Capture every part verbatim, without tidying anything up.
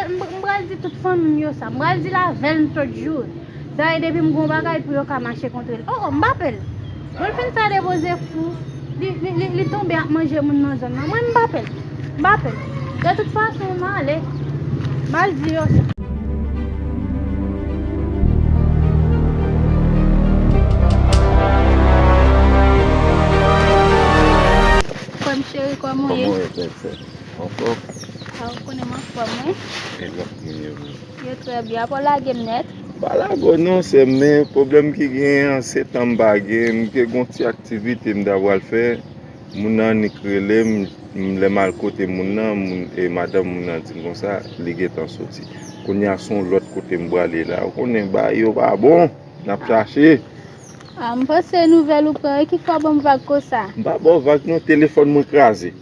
M, m pral di tout fanmi m yo sa. M pral di l avè l m tòt jou. Dayè, depi m gon bagay pou yo ka mache kontre l. Oh, oh, m pa pè l. Bon, l fin fè depoze fou. Li, li, li, li tonbe ap manje moun nan zòn nan. Mwen, m pa pè l. M pa pè l. De tout fason, m ale. M al di yo sa. Frè m cheri, kòman w ye? Kòman w ye, frè m? Anfòm? A, ou konnen m anfòm, wi. E lòt moun yo menm? Yo trè byen. Apa w lage m nèt? M pa lage w non, sè m, men pwoblèm ki genyen an, se tan m pa gen. M te gon ti aktivite m ta pral fè. Moun nan annik rele m, m, lè m al kote moun nan, moun, e madanm moun nan di m konsa, li gentan soti. Kounye a se yon lòt kote m prale la. Ou konnen bagay yo pa bon, n ap chache. A, m panse nouvèl ou pran, e ki fè w ban m vag konsa? M pa ba w vag non, telefòn mwen kraze.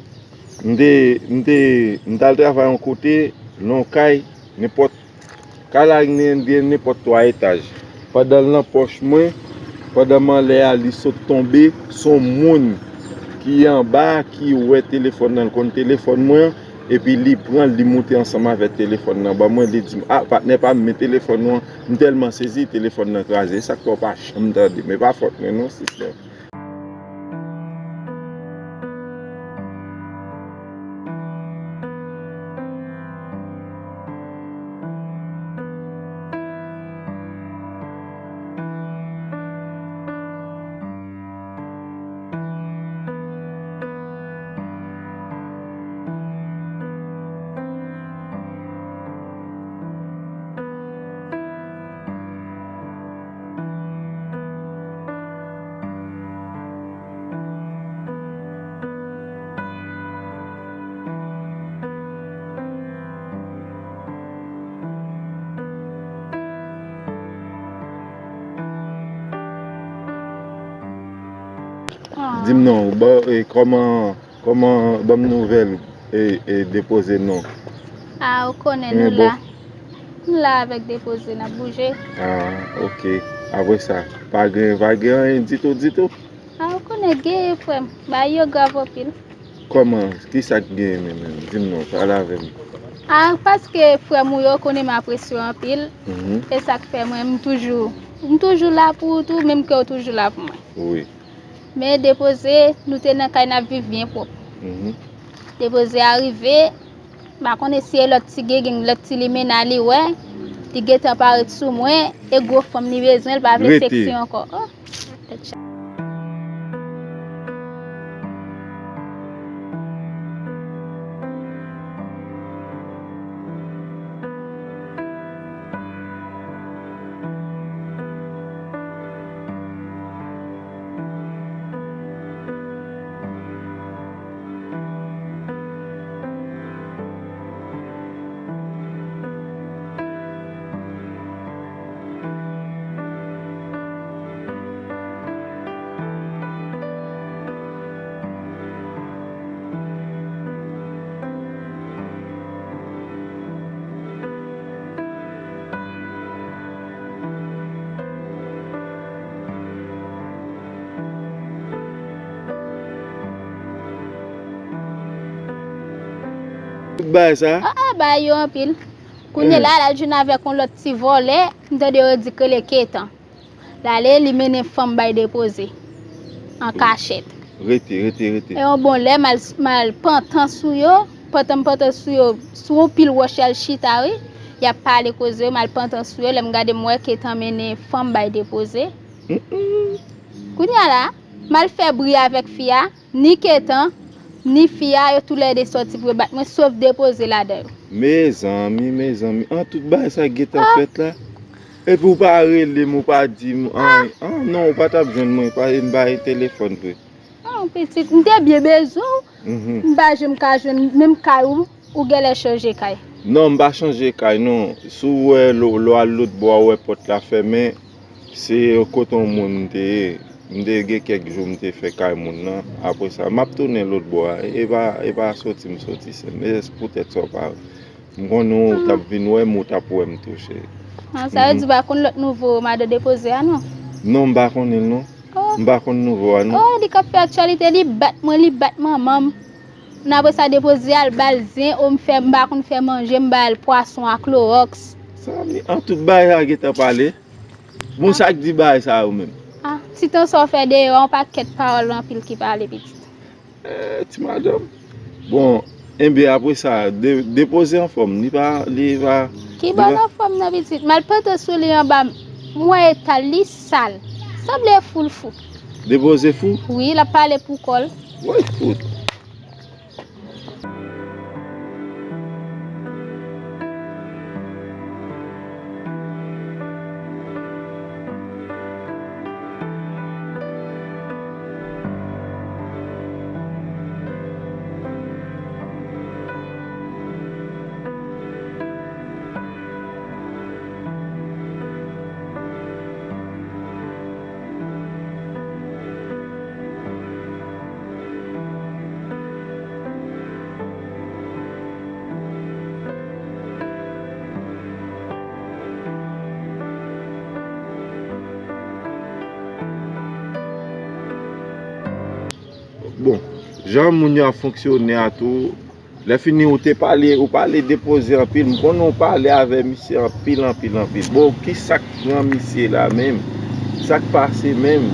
M te, m te, m t al travay yon kote, nan yon kay, nenpòt, kay la gen, gen nenpòt twa etaj. Pandan l nan pòch mwen, pandan m anlè a, li sot tonbe, se yon moun ki anba a, ki wè telefòn nan, l konn telefòn mwen an, epi li pran l, li moute ansanm avèk telefòn nan ban mwen, li di m, "A, patnè pa m, men telefòn ou an." M tèlman sezi, telefòn nan kraze. E sa k fè w pa janm tande m. E pa fòt mwen non, sistè. Di m non, ba, e, kòman, kòman, ban m nouvèl, e, e, depoze non. A, ou konnen nou la. M la avèk depoze, n ap bouje. A, ok. Apre sa, pa gen, pa gen anyen ditou, ditou? A, ou konnen genyen, frè m. Bagay yo grav anpil. Kòman? Kisa k genyen menm, menm? Di m non, pale avè m. A, paske frè m ou yo konnen m apresye w anpil. Mhm. E sa k fè mwen, m toujou, m toujou la pou ou tou, menm ke w toujou la pou mwen. Wi. Men depoze, nou te nan kay n ap viv byen pwòp. Mhm. Depoze a rive, m pa konnen si e lòt ti gengeng, lòt ti limena li wè, li gentan parèt sou mwen, e gwo fanm li bezwen, l pa vle seksi ankò. Oh, tèt chaje. Tout bagay sa? Ah, ah, bagay yo anpil. Kounye la, l al jwenn avèk yon lòt ti vòlè, m tande yo di k rele Ketan. L ale, li mennen fanm bay depoze. An kachèt. Rete, rete, rete. E yon bon lè, m al, m al pantan sou yo. Pantan m pantan sou yo, sou yon pil wòch y al chita, wi. Y ap pale koze yo, m al pantan sou yo. Lè m gade, m wè Ketan mennen fanm bay depoze. Mm, mm. Kounye a la, m al fè bri avèk fi a. Ni Ketan, ni fi a, yo toulède sòti pou yo bat mwen, sof depoze ladan yo. Mezanmi, mezanmi, an tout bagay sa gentan fèt la. Epi w pa rele m, ou pa di m anyen. Ah non, ou pa t ap jwenn mwen, pa, m pa gen telefòn vre. Ah, pitit, m te byen bezwen w. Mhm. M pa janm ka jwenn menm kay ou. Ou genlè chanje kay. Non, m pa chanje kay, non. Si w wè, lè w al lòt bò a, w wè pòt la fèmen, se kote yon moun m te ye. M te gen kèk jou m te fè kay moun nan. Apre sa, m ap tounen lòt bò a. E pa, e pa soti m soti, sè m. E poutèt sa w pa, m konnen w t ap vin wè m, ou t ap wè m tou, cheri. Ah, sa vle di w pa konn lòt nouvo madan depoze a, non? Non, m pa konnen l, non. Oh. M pa konn nouvo a, non. Oh, li k ap fè aktyalite, li bat mwen, li bat manman m. N apre sa depoze al ba l zen, o m fè, m pa konn fè manje, m ba l pwason ak klowòks. Sa mi, an tout bagay sa gentan pale. Bon, sa k di bagay sa yo menm? Ah, ti tan sa w fè deyò, yon pakèt pawòl anpil ki pale pitit. Eh, ti madanm. Bon, enben apre sa, de, depoze anfòm, li pa, li pa, ki li bon pa anfòm nan pitit? M al pete sou li anba, m wè eta l, li sal. Sanble fou l fou. Depoze fou? Wi, l ap pale pou kò l. Woy, fout. Bon, jan moun yo ap fonksyone a tou, lè fini ou te pale, ou pale depoze anpil. M konnen ou pale avè misye anpil, anpil, anpil. Bon, ki sa k pran misye la menm? Sa k pase menm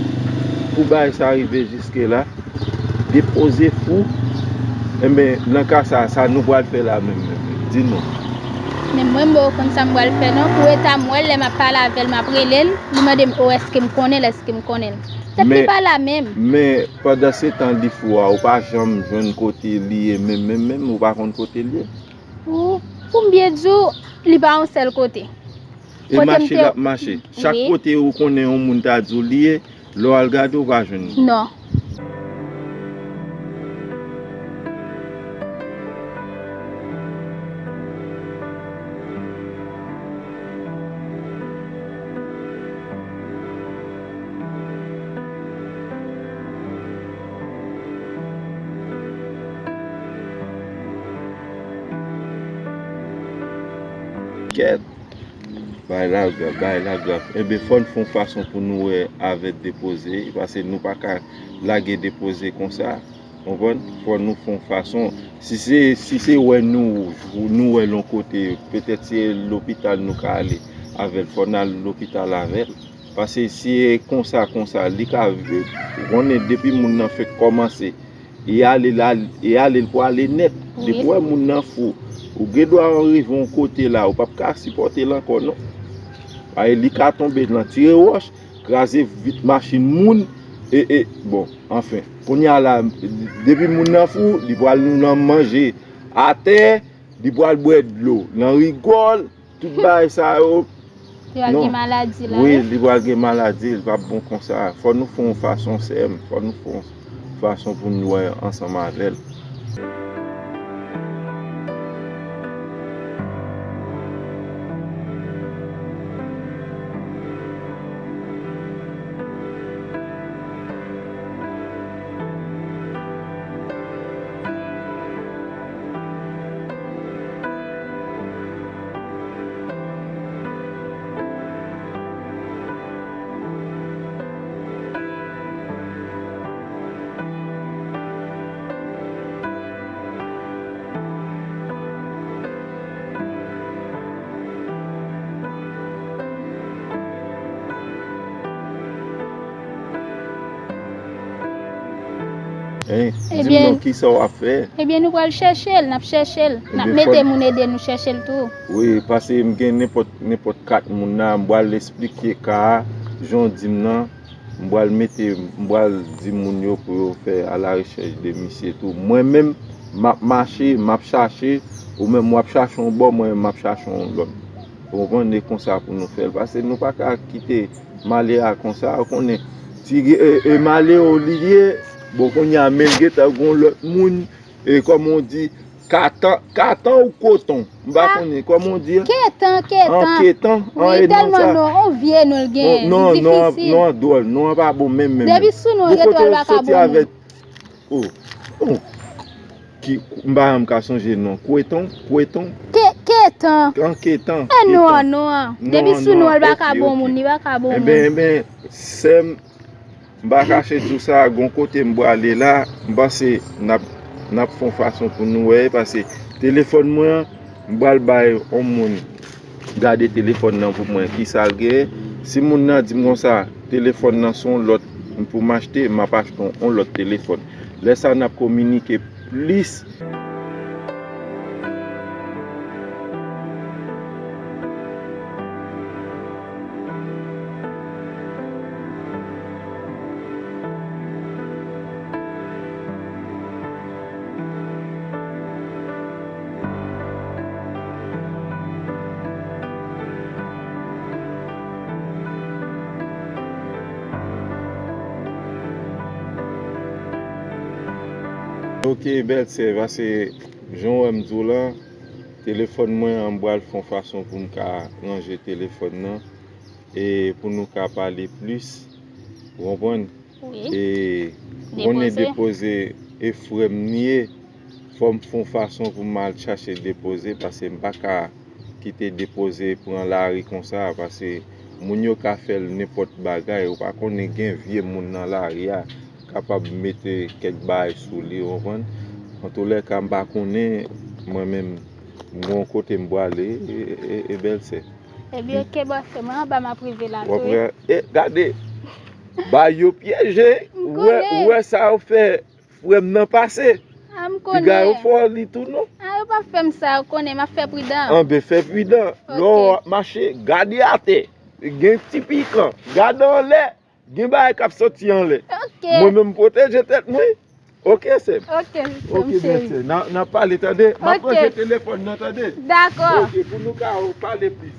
pou bagay sa rive jiske la? Depoze fou. Enben, nan ka sa, sa nou pral fè la menm, menm, menm? Di nou. Men mwen, m poko konn sa m pral fè non. Pou eta m wè l, lè m ap pale avè l, m ap rele l, li mande m, o, èske m konnen l, èske m konnen l. Tèt li pa la menm. Men pandan se tan li fou a, ou pa janm jwenn kote li ye menm, menm, menm, ou pa konn kote li ye? Pou, pou m byen di w, li pa yon sèl kote. E kote m mache te l ap mache. Chak wi. Kote ou konnen yon moun ta di w li ye, lè w al gade, ou pa jwenn li. Non. Kèt. Bagay la grav, bagay la grav. Enben, fò n fè yon fason pou nou wè avè depoze, paske nou pa ka lage depoze konsa. Konprann? Fò nou fè yon fason. Si se, si se wè nou, nou wè l yon kote, petèt se lopital nou ka ale avè l. Fò n al lopital avè l. Paske si e konsa, konsa, li ka, ou konnen depi moun nan fèk kòmanse, e ale la, e ale l pwale nèt. Wi. Depi w wè moun nan fou, ou gen dwa rive yon kote la, ou p ap ka sipòte l ankò, non. Paske li ka tonbe nan tire wòch, kraze vit machin moun, e, e, bon, anfen. Kounye a la, depi moun nan fou, li pral nan manje atè, li pral bwè dlo nan rigòl, tout bagay sa yo. Li pral gen maladi la, wi, wi, li pral gen maladi, li p ap bon konsa. Fò nou fè yon fason, sè m, fò nou fè yon fason pou n wè ansanm avè l. Hein? Di m non, kisa w ap fè? Ebyen, nou pral chèche l, n ap chèche l. N ap mete moun ede nou chèche l tou. Wi, paske m gen nenpòt, nenpòt kat moun la, m pral esplike ka a, jan w di m nan, m pral mete, m pral di moun yo pou yo fè a la rechèch de misye tou. Mwen menm, m ap mache, m ap chache, ou menm w ap chache yon bò, mwen menm m ap chache yon lòt. Ou konprann? E konsa pou nou fè l. Paske nou pa ka kite malè a konsa, ou konnen. Ti, e, e malè ou li ye, bon, kounye a, men l gentan gon lòt moun, e kòman w di, katan, katan ou koton? M pa konnen, kòman w di? Ketan, ketan. An ketan? An, wi, e non, tèlman sa non, on vye non l gen, non, non an, difisil. Non an dwòl, non an pa bon menm, menm. Depi sou non, gen dwòl pa ka bon moun. Avèk Oh, oh. Ki, m pa janm ka sonje non. Kweton, kweton. Ke, ketan. An ketan, ketan. Non an, non an. Depi sou non an, li pa ka bon moun, li pa ka bon moun. Enben, enben, sè m, m pa kache di w sa, gon kote m prale la, m panse n ap, N ap fè yon fason pou nou wè, paske telefòn mwen an, m pral bay yon moun gade telefòn nan pou mwen, ki sa l genyen. Si moun nan di m konsa, telefòn nan se yon lòt pou m achte, m ap achte yon, yon lòt telefòn. Lè sa a, n ap kominike plis. Ok, bèl sè, paske jan w wè m di w la, telefòn mwen an, m pral fè yon fason pou m ka ranje telefòn nan, e pou nou ka pale plis, ou konprann? Wi. E konnen depoze, e frè m li ye, fò m fè yon fason pou m al chache depoze, paske m pa ka kite depoze pran lari konsa, paske moun yo ka fè l nenpòt bagay, ou pa konnen, gen vye moun nan lari a, kapab mete kèk bagay sou li, ou konprann? Antoulèka, m pa konnen, mwen menm, m gen yon kote m prale, e, e, e, e bèl sè. Ebyen, oke, bòs, mwen anba m ap rive la tou, wi. W ap wè, e, gade, ba yo pyeje, ou wè, ou wè sa yo fè frè m nan pase. A, m konnen. Piga yo fò li tou, non? A, yo p ap fè m sa, ou konnen, m ap fè pridan. Anben, fè pridan. Lè w ap mache, gade atè. Gen ti pikan. Gade anlè. Gen bagay k ap soti anlè. Ok. Mwen menm, m pwoteje tèt mwen. Ok, sè m. Ok, sè m cheri. Ok, bèl sè. N a, n a pale, tande? M ap ranje telefòn nan, tande? Dakò. Ok, pou nou ka pale plis.